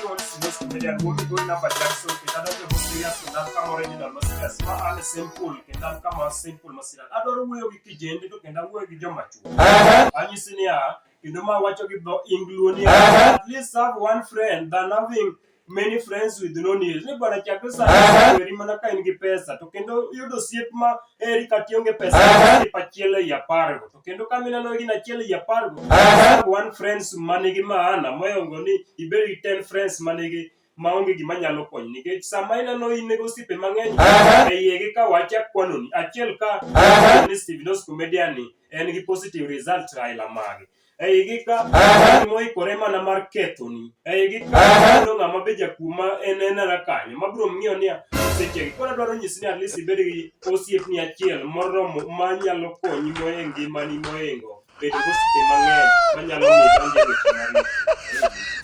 Luongo ni Sinos Comedian, wuomi gol namba Jackson, kendo adonjo mo serious, kendo an kama original ma serious, ma an simple, kendo an kama simple ma serious. Adwaro wuoyo gi kijende to kendo awuoyo gi joma chuo. Anyisi niya, kendo ma wacho gi dho Ingluo niya, at least have one friend than having many friends with no needs. Ni bwana chakre sani weri mana ka in gi pesa to kendo yudo osiep ma eri kata ionge pesa osiep achiel ei apargo to kendo kama ineno gin achiel ei apargo have one friends manigi maana moyongo ni ibed gi 10 friends manigi maonge gima nyalo konyi nikech sama ineno in gi osiepe mang'eny e iye gi ka wachak kwanoni achiel ka ni Steve Nos comedian ni en gi positive result aila mage e igi ka moikore mana mar kethoni e igi ka yudo ng'ama be jakuo ma en enena kanyo ma biro ng'iyo niya sechegi koro adwaro nyisi ni at least ibed gi osiepni achiel moromo manyalo konyi mo e ngimani moingo bedo gosiepe mang'eny manyalo miyo idonj e weche maricho.